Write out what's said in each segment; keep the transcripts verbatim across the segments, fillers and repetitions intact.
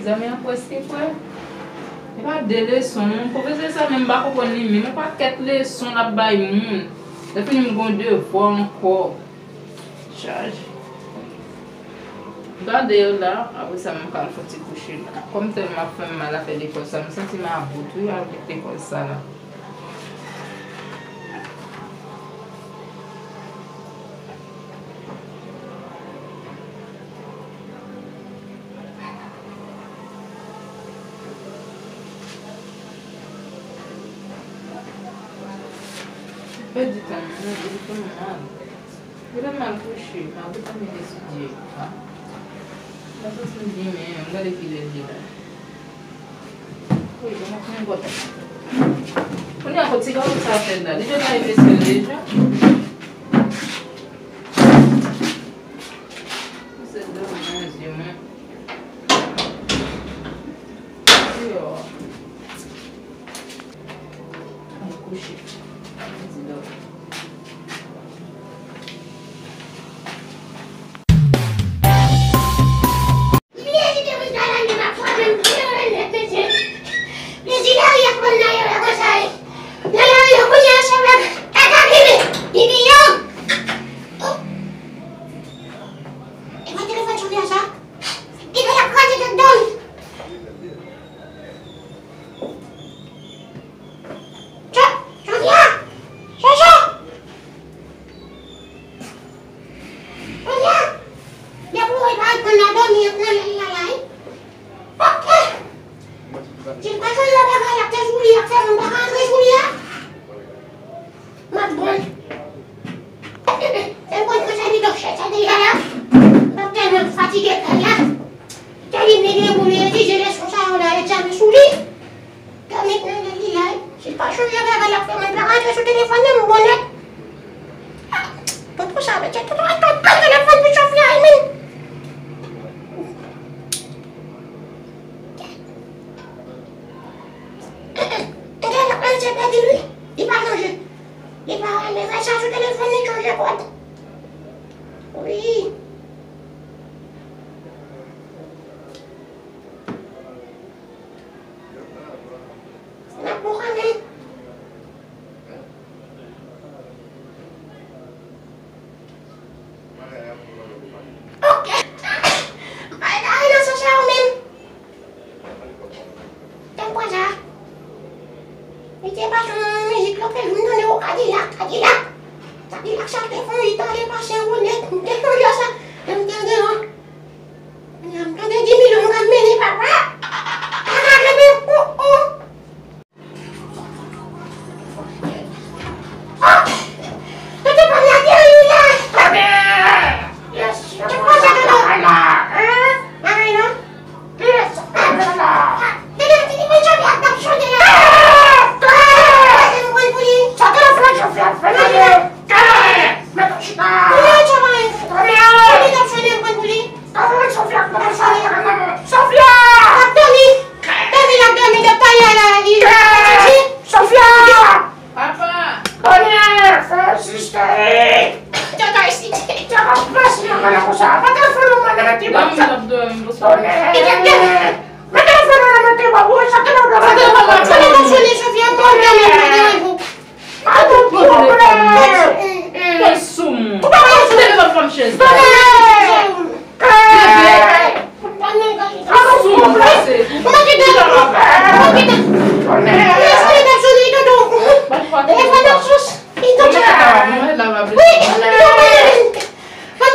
Zanmi an prèske prè. E pa de leson non. Pwofesè sa menm m pa konprann li menm. Yon pakèt leson l ap bay moun. Lè fini m gon devwa ankò. Chaje. Gade yo la, apre sa m ka al fè ti kouche la. Kòm tèlman ap fè m mal afè lekòl sa, m santi m about wi avèk lekòl sa la. Pèdi tan nan, li fè m mal. Li fè m mal kouche, m ap gentan vin etidye. A. M pa santi m byen menm, gade kilè l ye la. Wi, bon, m ap pran yon bòt. Kounye a, kot ti gason sa fè la? Li deja rive sèl deja. Misye dòmi nan zye mwen. Deyò. Al kouche. Al fè ti dòmi. Plezi te wè Zara li pa fwa menm vyolan nèt mesye. Plezi la wi ap pran nan yo la konsa wi. Nan la wi yo kounye a se vre. Kaka bibi. Bibi yo. Oh. E pa telefòn Sofia sa? Li fè l ap kraze tèt dòmi. Sofia! Sofia! Sofia! Depi w wè l pa reponn la, dòmi ap nan men l la la wi. Ok! Si l pa chanje bagay la, te sou li, ap fè moun pa ka antre sou li a. M ap bon. Se bon pou sa li dòk chèch sa deja la. M ap tèlman fatige kay la. Tèlman li gen pou li etidye leson sa yo la, egzamen sou li. Dòmi nan lè li la. Si l pa chanje bagay l ap fè mwen pa rantre sou telefòn nan, m bon nèt. Tonton sa, men tonton, tonton, telefòn pou Sofia, men. Gade, l ap manje pèdi l wi. Li pa manje. Li pa renmen fè sa sou telefòn li, chanje kòd. Wi. N ap bon kanmenm. Ok. Bay la nan sans sa ou menm. Tanpri sa. Li te pa jwenn mizik lan, fè m tande o Kadilak, Kadilak. Kadilak sa te fè yon hit ale pase yon nèt, m te chanje sa. Lè m te deyò. Kounya m tande di milyon m ka mennen papa. Paka kenbe, oh, oh. Tete pa m la, Thierry la. Yes. Tete pa m la, Thierry la. Tete, Tete, mwen chante ak tap chante la. Pase m pran pou li. Sa telefòn Sofia ap fè la. Mwen chante. Mwen tap chante, mwen pran pou li. Sofia! Sofia! Ap dòmi! Dòmi l ap dòmi, dòk pa y a la, li. Sofia! Papa! Bonè! Fè asiste! Dòk asiste! Sa pa pase nan mwen konsa. Pa telefòn mwen nan men ti bab sa. Bonè! Li t ap dòmi. Mete telefòn nan men ti bab, ou sa telefòn nan men ti bab. Sofia, pa dòmi, pa dòmi. Pran telefòn mwen. Pran sou mwen. Pran telefòn fanm chèz la. Bebe. Pran sou mwen pase. Telefòn ap sone, tonton. Telefòn ap sone. Wi.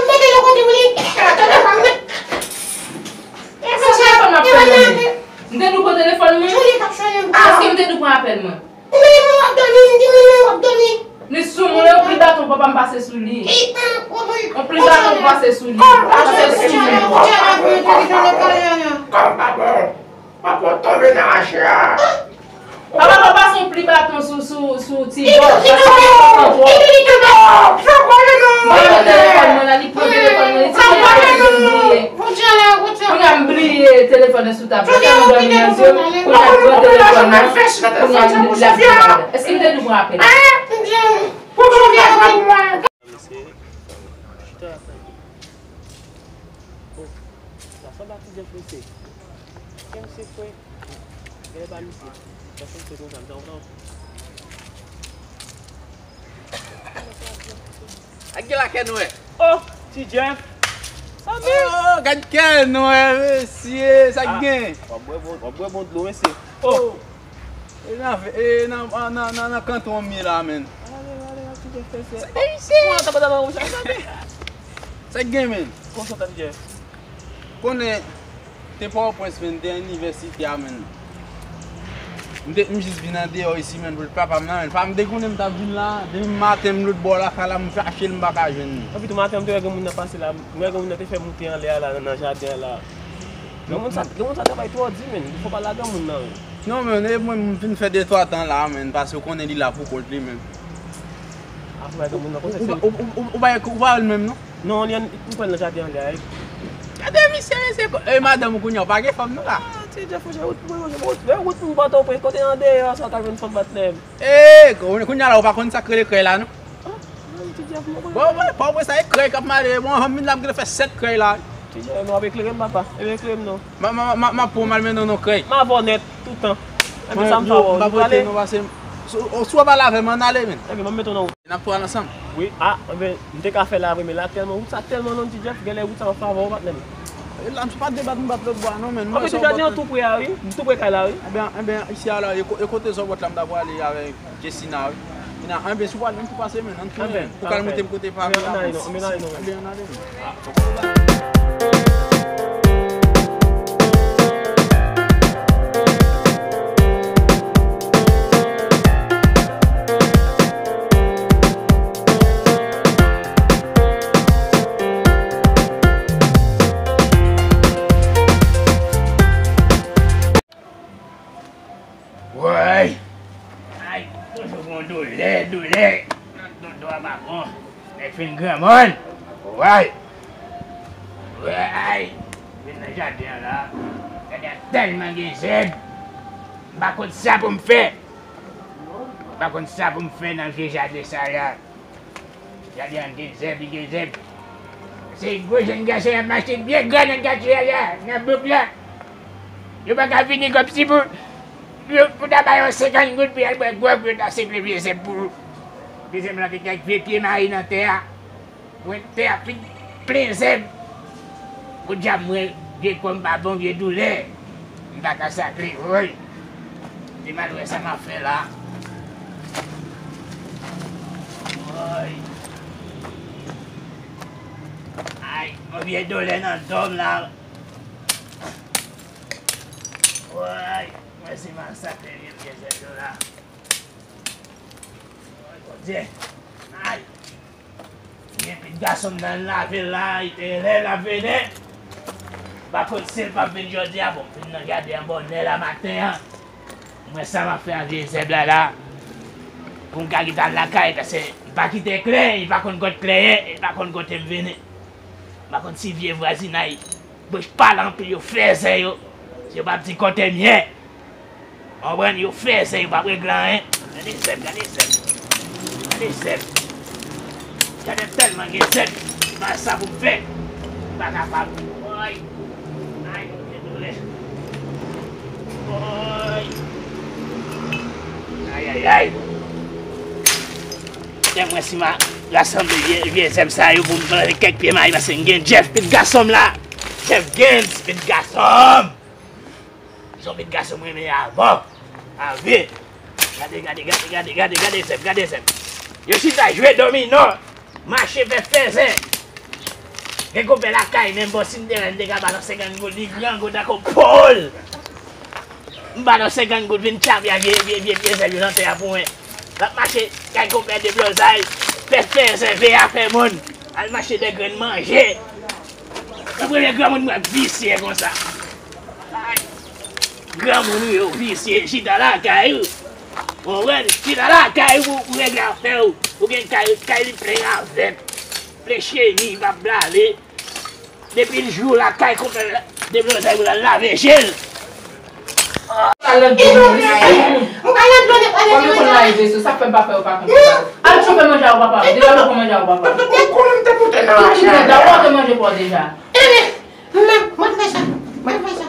Mete l kote w ye. Telefòn ap sone. M te dwe pran telefòn mwen. Èske m te dwe pran apèl mwen? Ou menm w ap dòmi, m di moun nan w ap dòmi. Li sou mwen, yon pli baton papa m pase sou li. Yon pli baton pase sou li. Pase sou mwen. Papa, papa, pase yon pli baton sou, sou, sou ti bò. Pase yon pli baton. Mwen, telefòn mwen la, li pran telefòn mwen, li ti telefòn mwen, li bliye. Kounye a m bliye telefòn nan sou tab la. Tèlman dòmi nan zye m, kounye a m pran telefòn nan. Kounye a m di l ap di bagay la. Èske m te dwe pran apèl? Mesye, chita la. Oh, sa sanble a ti jan prese. Gen misye fre. Gen pa misye. Sa fè misye konsa, m ta kontan. Ak gen lakè nwè. Oh, Ti Jeff. Sa vle? Oh, gad kè nwè, mesye, sa k gen? W ap bwè bon, w ap bwè bon dlo, mesye. Oh. E nan, e nan, nan, nan, nan kanton m ye la, menn. Ale, ale, ale, Ti Jeff, fè sè. Sa k gen, menn? Konnen, te Pòtoprens, menn, te inivèsite a, menn. M te, m jis vin andeyò isi, menn, pou papa m nan, menn. Pa m te konnen m t ap vin la, depi maten m lòt bò lakay la, m chache l, m pa ka jwenn li. Epi tou maten, m te wè granmoun nan pase la, m wè granmoun nan te fè moute anlè a la, nan, nan jaden an la. Granmoun sa, granmoun sa travay twò di, menn. Fò pa la granmoun nan, menn. Non, menn, e mwen, m fin fè de twa tan la, menn, paske w konnen li la pou kont li, menn. Apre, granmoun nan konn se. Ou, ou, ou, ou, ou pa, ou pa wè l menm, non? Non, li ann, m pran nan jaden an, li a. Gade misye, mesye, e madanm ou kounye a, ou pa gen fanm non la. Ah, Ti Jeff, monchè, wout, wout, wout, wout, wout pou Pòtoprens, kote andeyò sa, w ka jwenn fanm patnè m. E, kounye a la, ou pa konn sa k rele krèy la, non? Ah, non, Ti Jeff, mwen konnen. Bon, bon, pa wè sa, e krèy k ap mare, bon, fanm vin la, m gentan fè sèt krèy la. Ti Jeff, non, ap eklere m, papa, e eklere m non. Ma, ma, ma, ma pou mal mennen non krèy. M avè w nèt, tout tan. Epi sa m fè avè w, nou prale? Non, pase, si, si w ap pale avè m, ann ale, menn. Epi m ap mete w nan wout. N ap pral ansanm. Wi, a, enben, m te ka fè la vre, men la tèlman, wout sa tèlman long, Ti Jeff, genlè wout sa m ap fè avè w, patnè m. E la, m pa de bat, m bat lòt bò a, non, menn. Mwen, se jaden an tou pre a, wi. M tou pre kay la, wi. Enben, enben, isi a la, e ko-, e kote zòbòt la, m ta pral ale avèk Jessina, wi. Jessina, enben, si w pral menm tou pase, menn, ann tounen. Enben, pou w ka monte m kote papa la. Enben, ann ale, non, enben, ann ale, non, enben. Enben, ann ale, non. Woy! Ay, toujou gon doulè, doulè. Nan dodo a pa bon. Nèg fin granmoun. Woy! Woy! Vin nan jaden an la. Jaden an tèlman gen zèb. M pa konn sa pou m fè. M pa konn sa pou m fè nan vye jaden sa la. Jaden an gen zèb, li gen zèb. Se gwo jèn gason y ap mache byen gran nan katye a la, nan bouk la. Yo pa ka vini kòmsi pou, pou, pou ta ba yo senkant goud pou y al bwè gwòg, pou yo ta segle vye zèb pou, vye zèb lan gen kèk vye pye mayi nan tè a. Mwen, tè a fin plen zèb. Podyab mwen, vye kò m pa bon, vye doulè. M pa ka sakle, woy. Te mal wè sa m ap fè la. Woy. Ay, yon vye doulè nan do m la. Woy, mwen se m ap sakle vye, vye zèb yo la. Woy, Bondye. Ay. Gen pitit gason m nan lavil la, li te rele l ap vini. M pa konn si l p ap vin jodi a, bon, m vin nan jaden an bònè la maten an. Mwen sa m ap fè ak vye zèb la la. Pou m ka gentan al lakay, paske m pa kite kle, li pa konn kot kle ye, li pa konn kote m vini. M pa konn si vye vwazinay, bouch pale anpil, yo fèzè yo. Yo p ap di kote m ye. Konprann, yo fèzè, yo p ap regle anyen. Gade zèb, gade zèb. Gade zèb. Jaden tèlman gen zèb. Pa sa pou m fè. M pa kapab. Woy. Ay, mwen gen doulè. Woy. Ayayay. Lè mwen si m a rasanble vye, vye zèb sa yo pou m plante kèk pye mayi, paske m gen Jeff, pitit gason m la. Jeff Gaines, pitit gason m. Son pitit gason m renmen avan. Ave. Gade, gade, gade, gade, gade, gade zèb, gade zèb. Yo chita jwe domino. Mache fè fèzè. Gen konpè lakay, menm bò simitè a, m te ka ba l yon senkant goud, li gran gwo tankou pòl. M ba l yon senkant goud, vin tchape a vye, vye, vye, vye zèb yo nan tè a pou mwen. L ap mache kay konpè Deblozay, fè fèzè, veye afè moun. Al mache de grenn manje. Nan premye granmoun mwen visye konsa. Ay, granmoun ou yo visye, chita lakay ou. Konprann? Chita lakay ou pou, pou regle afè ou. Ou gen kay, kay li plen avèk. Plen cheni, pa blale. Depi l jou lakay konpè Deblozay pou l al lave je l. Mwen pa nan dlo, mwen pa nan dlo. Kòm yo konn lave je sou, sa k fè m pa fè yo pa konn sa. Al chofe manje a ou papa. Deja yo pran manje a ou papa. Tout nèg konnen m te pote nan machin. Tout nèg la, ou pote manje pa w deja. Mwen, mwen fè sa. Mwen fè sa.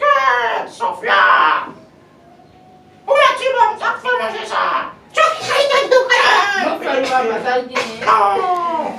Kèt, Sofia! Ou mèt di bon, sa k fè manje sa? Sa ki kalite de kèt? Bon, fè l, papa, sa l genyen? Non!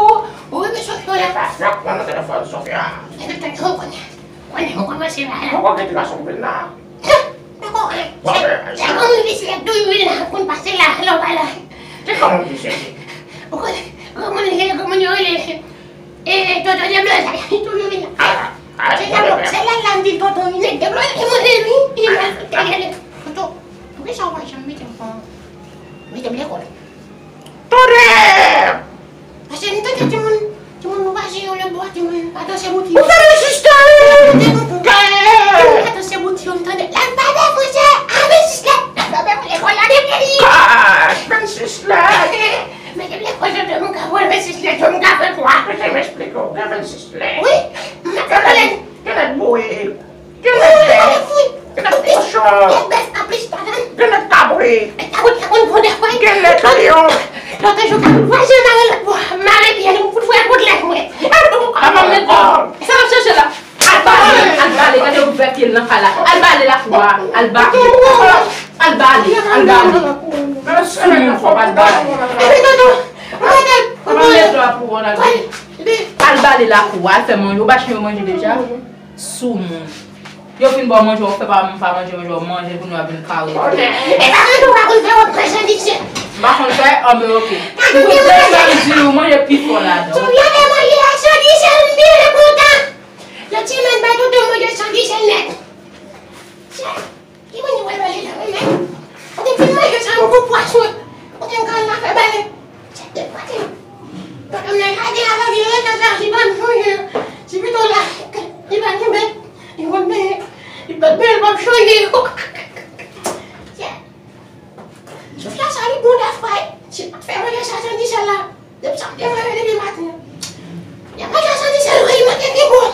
pou ou, ou renmen Sofia la. Sofia, mwen nan telefòn Sofia. Epi tann, ou konnen, konnen, ou kòmanse la, la. Mwen konnen ki gason vin la. Dakò, eh, se, se kòm yon visye tou, wi, la, konn pase la, la, la. Se kòm yon visye. Ou konnen, kòman li rele, kòman li rele? E, tonton Dèblozay, li toujou vin la. Ah, ah, se la, se la, la, m di tonton, li nèk Dèblozay, li mande, wi, li mande, tonton, poukisa w pa janm mete m kon, mete m lekòl? Tande! Paske m tande timoun, timoun nou pa jere yo lòt bò, timoun pa danse bouti yo. Ou fè rezistè! Timoun pa danse bouti yo, m tande. Alfabè fransè, A B C D, alfabè lekòl la depi li. Kach, vennsis lèt! Mete m lekòl, tonton, m ka pran vennsis lèt, m ka fè kwa. Kite m esplike w, gen vennsis lèt. Wi, m ap fè pwoblèm. Gen lèt bouyi. Gen lèt bèf. Gen lèt kochon. Gen lèt bèf, gen lèt kabrit. Gen lèt lyon. Lòt jou, vwazen mare lòt bò, mare pye li, m fout fè kout lèt mwen. Papa m met sa l ap chèche la. Al bale, al bale, gade ouvè pye l nan kay la. Al bale lakou a, al bale. Al bale, al bale. Sou moun fò pa al bale. Papa m met dwa pou ou, al bale. Al bale lakou a, al fè manje. Ou ba chen yo manje deja? Sou moun. Yo fin ba w manje, w fè pa, pa manje, manje, w manje, kounye a vin kare. E pa manje w pa konn fè, w ap pran chandise. M pa konn fè, anben oke. Ou konn fè chandise, ou manje pi fò ladan. Sou vyann e manje a chandise, m byen kontan. Yon ti men bay tonton manje chandise nèt. Ki moun ki pral pale la, wi, men? Ou te fin manje sa, yon gwo pwason. Ou te kal la fè bale. Chèf de pati. Papa m nan lage avè vye retan sa, li pa m sonje. Ti pito la, li pa kenbe. Li konn men, li pa men, li pa m sonje. Chèf. Sofia sa, li bon dafay. Si pa t fè manje sa, chandise la. Depi sa m te manje depi maten. Y ap manje sa di sèl wi, li manke ki bon.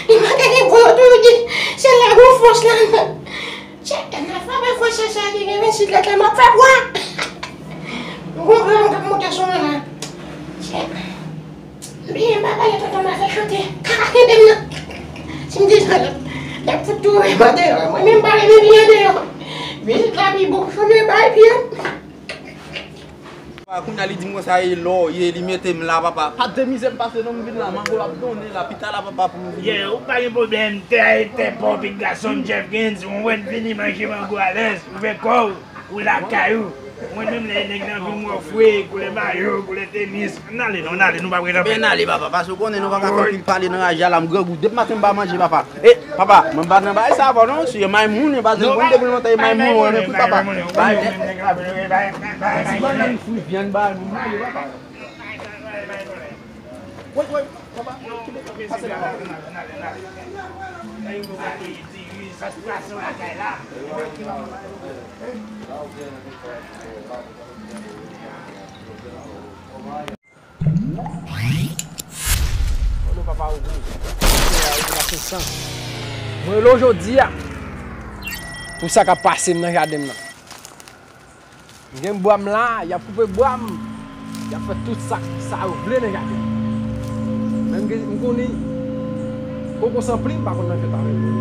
Li manke ki bon, yo toujou di sèl la gon fòs ladan. Chèf, m ap frape fò chèf sa ki gen vennsis lèt la, m ap fè bwa. M gon gran m k ap monte sou mwen la. Chèf, m bliye m pa pale tonton m a fè chante. Kaka kenbe m nan. Si m di sa la, y ap fout tou wè m andeyò. Mwen menm m pa renmen vin andeyò. Vennsis la pi bon, chante bay pye m. Papa, kounye a li di m konsa e lò ye, li mete m la, papa. Pa de mizè m pase non, m vin la, mango l ap donnen la, pita la, papa, pou nou vini. Yeah, ou pa gen pwoblèm, tè a e tè pa w, pitit gason m, Jeff Gaines, ou wè n vini manje mango alèz, ou fè kò w, ou lakay ou. Mwen menm lè nèg nan vin mwen fre, koulè mayo, koulè tenis. N ale non, n ale, nou pa prete anpil. N ale papa, paske ou konnen nou pa ka fè anpil pale nan raje a la, m grangou. Depi maten m pa manje papa. E papa, mwen pa nan bagay sa avè w non, si e may moun, e pa zen moun depi lontan e may moun, mwen men pou papa. Bay. Ti bannann fri vyann ba nou, n ale papa. Woy, woy, papa, pase la. Mwen rele w jodi a pou sa k ap pase m nan jaden m nan. M gen bwa m la, y ap koupe bwa m, y ap fè tout sa, sa yo vle nan jaden. Men m gen, m konnen koko san plim pa konn nan jwèt avèk moun.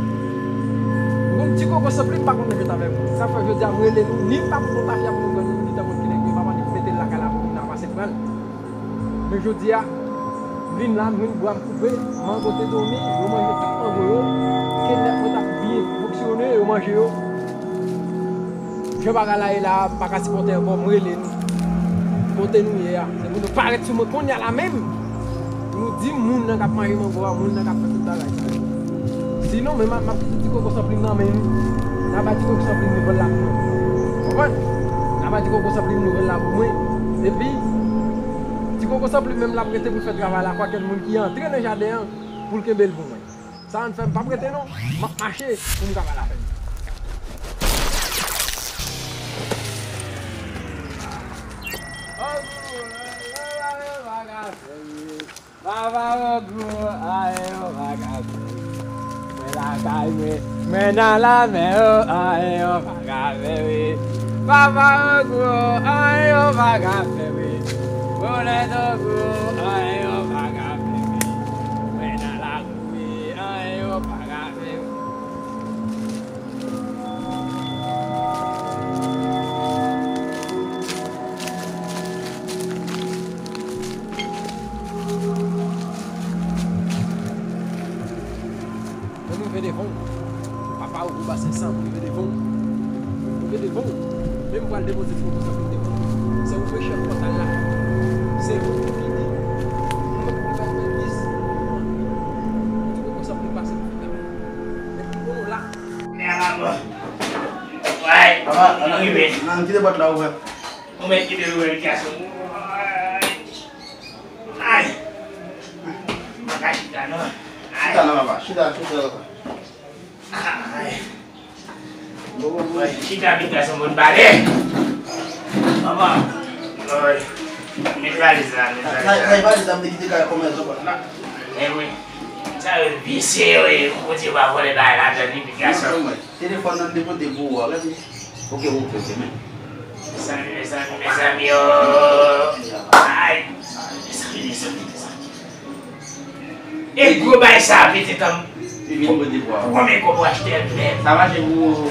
M konn ti koko san plim pa konn nan jwèt avèk moun. Sa fè jodi a m rele nou, ni m pa konn tafya pou nou pran nou, ni tankou kilè gen papa li mete l lakay la pou nou nan pase pran l. Men jodi a, m vin la, m jwenn bwa m koupe, mango te dòmi, yo manje tout mango yo, ke nèg mwen t ap byen fonksyone, yo manje yo. Jan bagay la ye la, m pa ka sipòte ankò, m rele nou. Kote nou ye a? Se pou nou parèt sou mwen kounye a la menm. Pou nou di moun nan k ap manje mango a, moun nan k ap fè tout bagay sa yo. Sinon, men m ap, m ap kite ti koko san plim nan men nou. N a bay ti koko san plim nou pran l la pou mwen. Konprann? N a bay ti koko san plim nou pran l la pou mwen. Epi, ti koko san plim menm l ap rete pou l fè travay la. Kwakèl moun ki antre nan jaden an, pou l kenbe l pou mwen. Sa ann fè m p ap rete non. M ap mache pou m ka pale avè l. Papa Ogou, anyen yo pa ka fè wi. Mwen lakay mwen, mwen nan lamè o, anyen yo pa ka fè wi. Papa Ogou, anyen yo pa ka fè wi. Bonèt Ogou, anyen yo pa ka fè wi. Mwen nan lakou wi, anyen yo pa ka fè wi. Mwen rive devan w. Papa ou pou basen san, mwen rive devan w. Mwen rive devan w. Men m pral depoze ti koko san plim devan w. Se ou mechè pòt la. Se ou ki di. Mwen pral fè bis. Ti koko san plim pase pou fè. Men pou nou la. Mè a la mò. Way, papa, nou rive. Nan kite pòt la ouvè. Ou mèt kite l ouvè, gason. Ay! M pa ka chita, non. Ay! Chita non, papa. Chita, chita, papa. Ay! Bon, bon, bon. Mwen chita, pitit gason, bon, pale. Papa. Oy. Met valiz la, met valiz la. Sa, sa, valiz la, m te kite kay kòmès ankò la. E wi. Sa yo visye yo ye, Bondye pa vòlè bagay ladan li, pitit gason. Telefòn nan m te pote pou ou a, gade. Ok, ok, ok, men. Mezanmi, mezanmi, mezanmi, oh. Ay, mezanmi, mezanmi, mezanmi. E gwo bay sa, pitit an. Pou konbyen kòb ou achte l menm? Sa mache pou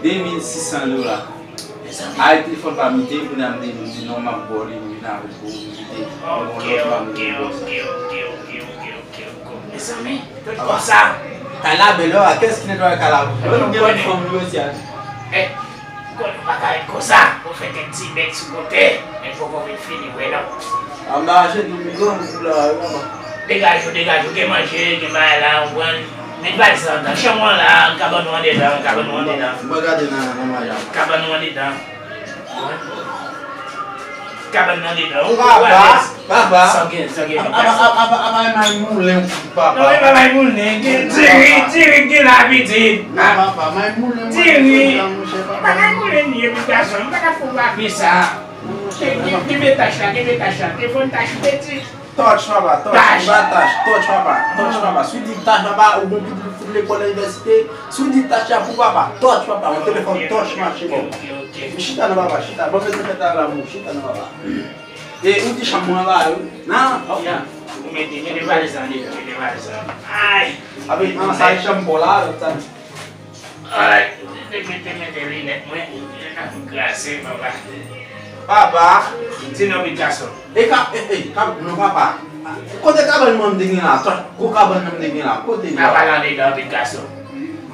de mil sis san dola. Mezanmi. Ay, telefòn pa m te, kounye a m te di non, m ap ba w li, m vin avè l pou ou kite. Ok, ok, ok, ok, ok, ok, ok. Mezanmi, tout konsa. Kay la bèl, wè, kès ki netwaye kay la? Wè, nou gen lòt fanm nou osi a. Eh, ou konnen ou pa ka ret konsa. Ou fè kèk ti bèt sou kote, men poko vin fini vre non. Anba jenou m gran pou la, wè, papa. Degaje w, degaje w, gen manje, gen bagay la, ou konprann. Met valiz la anndan, chanm ou an la, kabann ou andedan, kabann ou andedan. Mwen gade nan, nan manje a. Kabann ou andedan. Kabann nan dedan. Ou, ou alèz. Papa, papa. Sa w gen, sa w gen, pitit gason. Apa, apa, apa, apa, may moulen, papa. Non, e pa may moulen. Gen diri, diri gen la, pitit. Non, papa, may moulen, mwen, diri. Papa, may moulen li ye, pitit gason. M pa ka fè w pa fè sa. Kenbe tach la, kenbe tach la. Te fon tach ou te di. Tòch, papa, tòch, anba tach, tòch, papa, tòch, papa. Si w di tach, papa, ou gon pitit ou fout lekòl inivèsite. Si w di tach la pou papa, tòch, papa, yon telefòn tòch mache bon. Chita non, papa, chita. Bon, mete tèt la la, mou, chita non, papa. E ou di chanm mwen la, wi. Nan, ok. Ou mete, mete valiz la, mete valiz la. Ay! Ape, an, sa e chanm pa w la, lòt sa. Ay, mete, mete, mete linèt mwen. Linèt ap krase, papa. Papa. Di non, pitit gason. E ka, e, e, ka, non, papa. Kote kabann mwen m te gen la? Twa, gwo kabann mwen m te gen la. Kote li? Papa, nan dedan, pitit gason.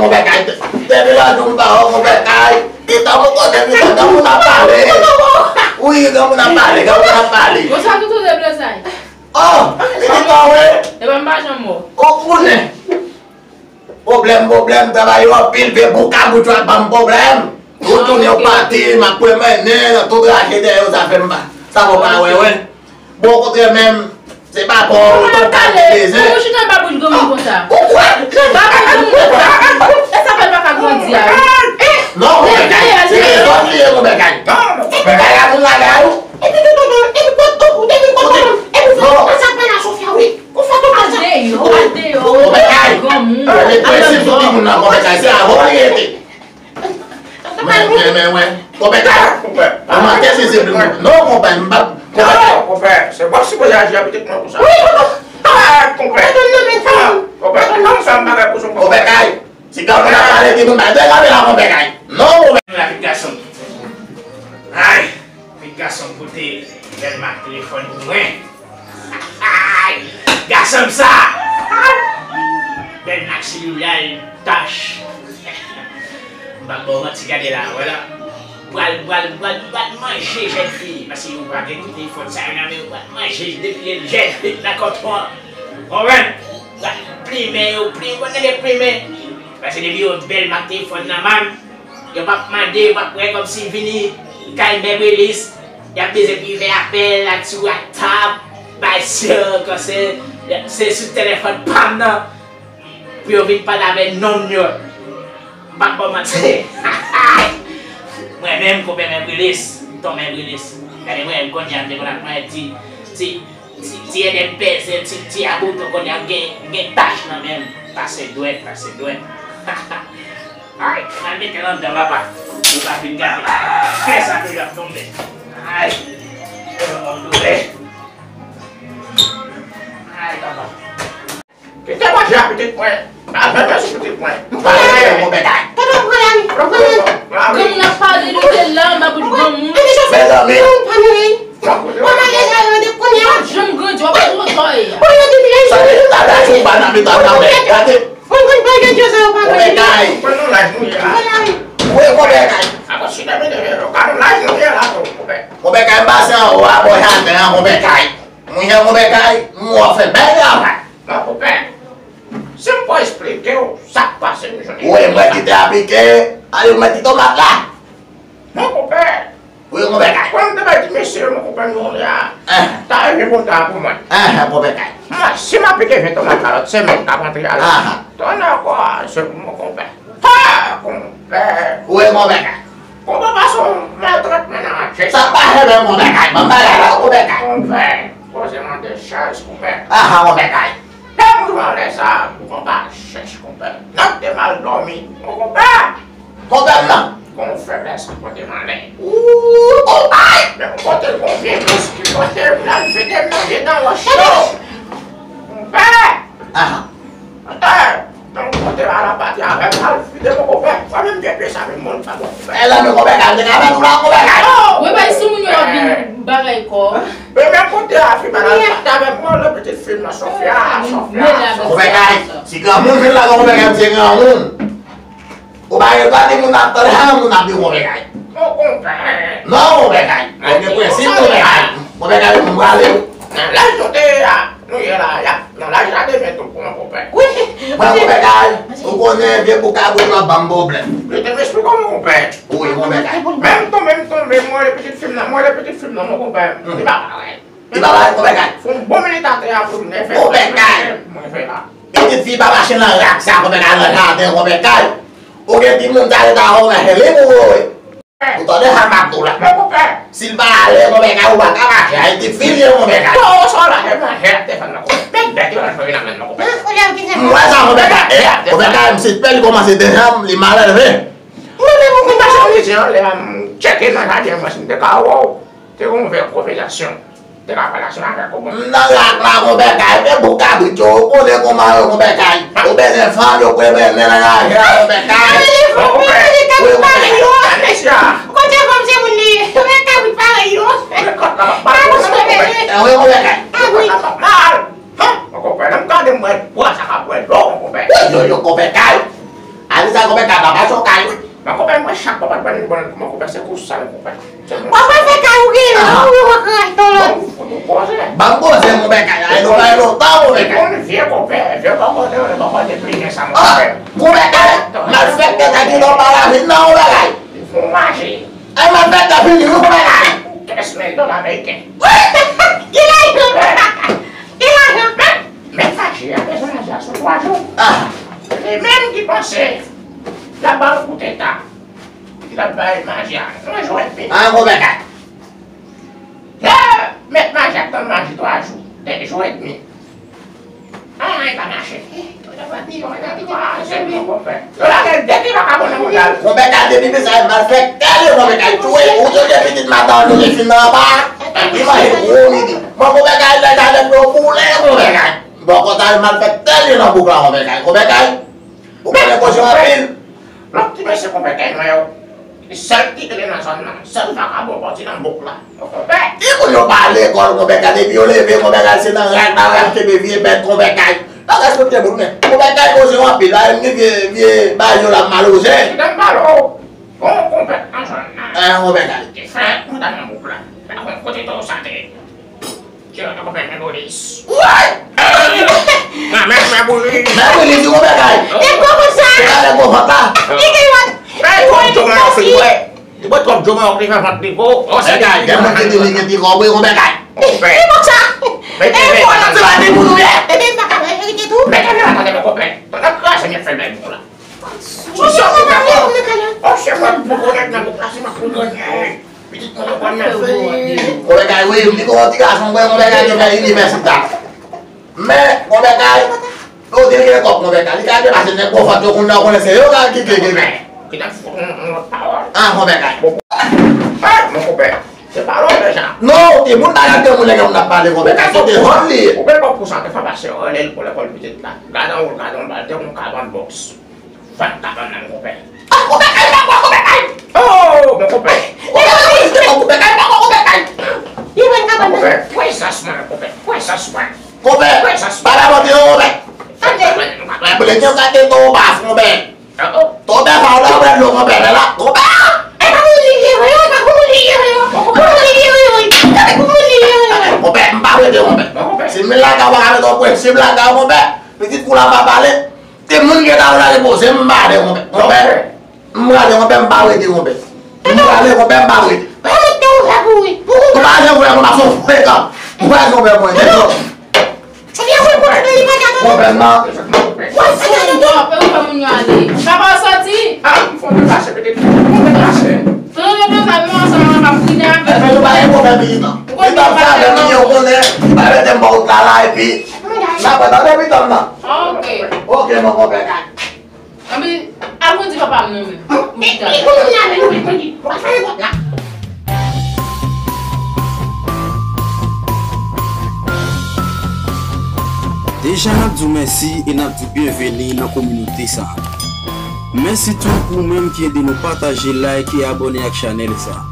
Konpè Kay, depi lòt jou m pa wè w, Konpè Kay. Ki tan pou kote, ki tan, granmoun ap pale. Wi, granmoun ap pale, granmoun ap pale. Bonswa, tonton Deblozay. Oh, pitit mwen, wi. Epa m pa janm wè w. Ou konnen. Pwoblèm, pwoblèm, travay yo anpil, vye boukabout yo ap ban m pwoblèm. Ou tounen yon pati, m ap pwomennen nan tout raje dèyè yo, sa fè m pa. Sa fè w pa wè, wè. Bon, okontrè menm, se pa bon, ou tonton Kay ki bezwen. Ou chita anba bouch granmoun konsa. Ou kwè? Ba bouch granmoun konsa. E sa fè l pa ka grandi a, wi. Non, Konpè Kay, se rezon li ye, Konpè Kay. Bagay la moun lagay ou. Epi tonton, epi kot tonton, epi kot tonton, epi fò sa fè la Sofia, wi. Ou fè tonton sa. Al deyò, al deyò. Konpè Kay, granmoun. Represif sou timoun nan, Konpè Kay, se avè w li rete. Mwen, mwen, mwen, mwen. Konpè Kay. Konpè. Mwen manke sezi pou mwen. Non, konpè, m pa. Konpè Kay. Non, konpè, se pa sipoze aji a pitit mwen konsa. Wi, konpè. Ah, konpè. Konpè, konpè, non, sa m bagay pou son konpè. Konpè Kay. Si granmoun ap pale, timoun pa dwe kanpe la, Konpè Kay. Non, konpè. Lapit gason. Ay, lapit gason pote bèl mak telefòn pou mwen. Ay, gason sa! Bèl mak selilè l tach. M p ap ba w manti, gade la, wè la. Pral, pral, pral, pral manje jèn fi. Paske yo pa gen tout telefòn sa yo nan men yo, pral manje depi l jèn fi nan kòtwon. Konprann? Pral plimen yo, plimen, konn gen plimen. Paske depi yo bèl mak telefòn nan men, yo p ap mande, yo p ap wè kòmsi vini kay Mè Brilis, y ap bezwen pou fè apèl ak sou WhatsApp, bay sè kòmsi se sou telefòn pa m nan, pou yo vin pale avè nonm yo. M p ap ba w manti. Mwen menm, konpè Mè Brilis, tonton Mè Brilis. Gade mwen menm kounye a, m te konn ap mwen ti, ti, ti, ti N M P S, ti, ti abouton, kounye a m gen, m gen tach nan men m. Pase dwèt, pase dwèt. Ay, m al mete l anndan, papa. Ou pa fin gade. Fè sa ke l ap tonbe. Ay, m doule. Ay, papa. Kite manje a pitit mwen. Pa fè manje sou pitit mwen. M pa fè manje. Tonton, pran la, wi. Pran la, wi. Granmoun ap pale, li te la, anba bouch granmoun. Mezanmi. Mwen pa manje. Mwen pa manje sa yo de kounye a. Janm grandi, w ap wè twò tò ye a. Sa vle di ta la sou bann nan, men ta la, men gade. Mwen konn bagay yo sa yo pa konn. Konpè Kay. Mwen nan laj nou ye a. Mwen la, wi. Wi, Konpè Kay. Apa si nan mete yo ka nan laj nou ye la tou, konpè. Konpè Kay, m pase anwo a bò jaden an, Konpè Kay. Mwen jan Konpè Kay, m wè w fè bèl travay. Mon konpè, si m pou esplike w sa k pase m jounen jodi a. Wi, mwen ki te aplike, ale mwen ki tomat la. Mon konpè. Wi, Konpè Kay. Kòm m te bay ti mesye yo, mon konpè, m jounen a, ta rive bon tan pou mwen. Enhen, Konpè Kay. Mwen, si m aplike ven tomat la lòt semèn k ap antre a la, tonnè kwa, se mon konpè. Ha, konpè. Wi, Konpè Kay. Konpè pa se yon maltretman nan atjè. Sa pa jere, Konpè Kay. Ban m bagay la, Konpè Kay. Konpè, koze mande chèz, konpè. Aha, Konpè Kay. Lè m rive anlè sa, konpè chèch, konpè. Nèg te mal dòmi. Mon konpè. Konpè m nan. Gon feblès ki pote malè. Ooh, oh, ay! Men yon kote gon vye bous ki pote m nan vide m nan vye dan wòch yo. Konpè. Aha. Atè, nan yon kote a la pati avè m, al vide mon konpè. Mwen menm gen pye sa, men moun pa bon konpè. E la, men konpè Kay, te ka fè nou la, konpè Kay. Mwen bay sou moun yo ap vin bagay kò. Men menm kote a, fi pa la pati avè m, mwen le pitit fi m nan, Sofia, Sofia. Konpè Kay, si granmoun vin la, konpè Kay, se granmoun. Ou pa gen dwa di moun ap tande, ha, moun ap di konpè Kay. Non, konpè. Non, konpè Kay. Ou gen prensip, konpè Kay. Konpè Kay, m prale. Nan laj nou te ye a, nou ye la, y ap nan laj la demen tou, mon konpè. Wi. Mwen, konpè Kay, ou konnen vye boukabou yo ap ban m pwoblèm. Mete m esplike w, mon konpè. Wi, konpè Kay. Menm tonbe, m tonbe, m rele pitit fi m nan, m rele pitit fi m nan, mon konpè. Li pa parèt. Li pa parèt, konpè Kay. Fè yon bon minit atè a pou m nève. Konpè Kay. Mwen fè la. Pitit fi pa mache nan rak sa, konpè Kay, nan jaden, konpè Kay. Ou gen timoun sa yo ta wè w mache li pou ou, wi. Ou tande sa m ap di w la. Men konpè. Si l pa ale, konpè Kay, ou pa ka mache. A pitit fi l ye, konpè Kay. Bon, sa w la, e mache atè fann nan, konpè. Men bèt yo nan fè nan men nan, konpè. M wè sa, konpè Kay. E, konpè Kay, m sispann kòmanse dejanm, li malelve. Mwen menm, mwen pa janm rete anlè a, m tcheke nan jaden mwen si m te ka wè w. Te gon vè konvèsasyon. Te ka pale ansanm avèk ou, bon. M nan rak la, konpè Kay, men boukabrit yo, ou konnen kòman yo, konpè Kay. Ou bezwen fanm, yo kwe mennen nan raje a, konpè Kay. Wi, konpè. Kote fanm se moun li ye? Konpè kabrit parèy yo. Kabrit, konpè. Wi, konpè Kay. Kabrit. Mal. Mon konpè, lè m gade m wè bwa sa k ap bwè dlo, mon konpè. Yo, yo, konpè Kay. Ale Sa konpè ka pa mache w kay wi. Mwen konpè mwen chak papa ban li bon mwen konpè se konsa l konpè. Papa se kay ou gen la ou yo kay to lòt. Ban m poze mwen bèkay ay nou bay lontan mwen bèkay. Bon vye konpè vye konpè de mwen konpè de pli gen sa mwen konpè. Mwen bèkay malfèktè ta di non pa la vin nan mwen bèkay. Fon mache. Ay mwen bèkay vini nou konpè kay. Kès mil dola ameriken. Ki lajan? Ki lajan? Men fache a bezwen lajan sou twa jou. Li menm ki panse. L ap ba w kout eta. Epi l ap bay maji a yon jou edmi. An gwo bagay. Lè mèt maji ap tann maji twa jou, de jou edmi. Anyen pa mache. Yo lage depi bagay nan mouda l. Konpè ka depi mesaj mal fè tèl yo konpè ka tchwe ou yo gen pitit madan yo te fin nan anba. Li manje gwo midi. Mwen konpè ka lè talè pou yo boule konpè ka. Bon konsa yo mal fè tèl yo nan bouk la konpè ka. Konpè ka. Ou konnen koze anpil. Lòt ti mesye konpè kay mwen yo. Li sèl ki rele nan zòn nan. Sèl vakabon pòti nan bouk la. Yo konpè. Ti moun yo pa lekòl konpè ka depi yo leve konpè ka se nan rak nan rak kenbe vye bèt konpè kay. Pa respekte moun men. Konpè kay koze yo anpil. Ba yo ni vye vye bagay yo la maloze. Kite m pale w. Gon konpè nan zòn nan. Eh konpè kay. Ki fè mouda nan bouk la. Pa konn kote to sa te. Ti yo te konpè men polis. Woy! Nan men men polis. Men polis di konpè kay. E gwo konsa. Se pa lè gwo vant la. Li gen yon. Men twòp djo mwen ofri wè. Li bwè twòp djo mwen ofri fè vant li po. O se kay gen moun ki di li gen ti kòb wi konpè kay. Li konsa. E gwo la se pa de moun ou ye. Epi m pa ka verifye tou. Men kay la tande men konpè. Tande kraze men fè men pou la. Sou sa ou pa fè. O se mwen pou konnen nan bouk la se mwen pou granyen. Pitit mwen yo konn nan fè. Konpè kay wi, m di gon ti gason mwen konpè kay te fè inivèsite. Men konpè kay, yo di l gen kòb konpè kay. Li ka depase nèg bon fòt yo konn nan konnen se yo ka ki te gen. Ki t ap fout yon lòt pawòl. Ah konpè kay. Bon, mon konpè. Se pawòl deja. Non, ti moun pa gade moun nèg moun ap pale konpè kay. Se te vòl li ye. Ou bèl kòb pou sa te fè pase yo rele l pou lekòl pitit la. Gade yon gade yon bal te yon kabann bòks. Fè m kabann nan konpè. Ah, konpè kay, pa konpè kay. Oh, mon konpè. Konpè kay, konpè kay, pa konpè kay. Li wè kabann nan. Konpè, prezans mwen, konpè, prezans mwen. Konpè, pa la monte non, konpè. Tande. Konpè, nou ka konpè. Konpè, gen yon gate to bas, konpè. To bè pa ou la, wè dlo, konpè, men la, konpè. E pa pou moun li ye, wi, e pa pou moun li ye, wi. Pou moun li ye, wi, wi. Tande pou moun li ye, wi. Konpè, m pa rete, konpè. Si m vin lage w, pa ka mete w prensip lage w, konpè. Pitit kou la pa pale. Te moun gentan al la repoze m pa ale konpè. Konpè. M prale konpè m pa rete konpè. M prale konpè m pa rete. Pa mete w la pou wi. Ou pa janm vle konpè son frekan. M prale konpè mwen. Konpè m nan. Wè sa nan do. Ou fè moun yo ale. Papa w soti. A m fon de pase pete. Fon de pase. Fon de pase nou ansanm an pa prida. Epi nou pa gen pwoblèm militan. Militan sa avè m yo konnen. Pa mete m ba w la la epi. N ap wè tande militan nan. Ok. Ok non konpè kay. Anben, al kondi papa m non menm. Ou di sa. Deja n ap di w mèsi e n ap di w byenveni nan kominote sa a. Mèsi tou pou ou menm ki ede nou pataje, like e abòne ak chanèl sa a.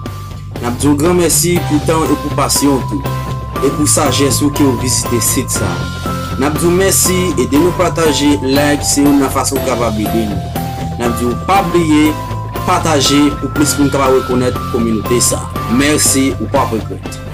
N ap di w granmèsi pou tan w e pou pasyan w tou, e pou sajès ou ke w vizite sit sa a. N ap di w mèsi, ede nou pataje, like, se youn nan fason w kapab ede nou. N ap di w pa bliye pataje pou plis moun kapab rekonèt kominote sa a. Mèsi, ou p ap regrèt.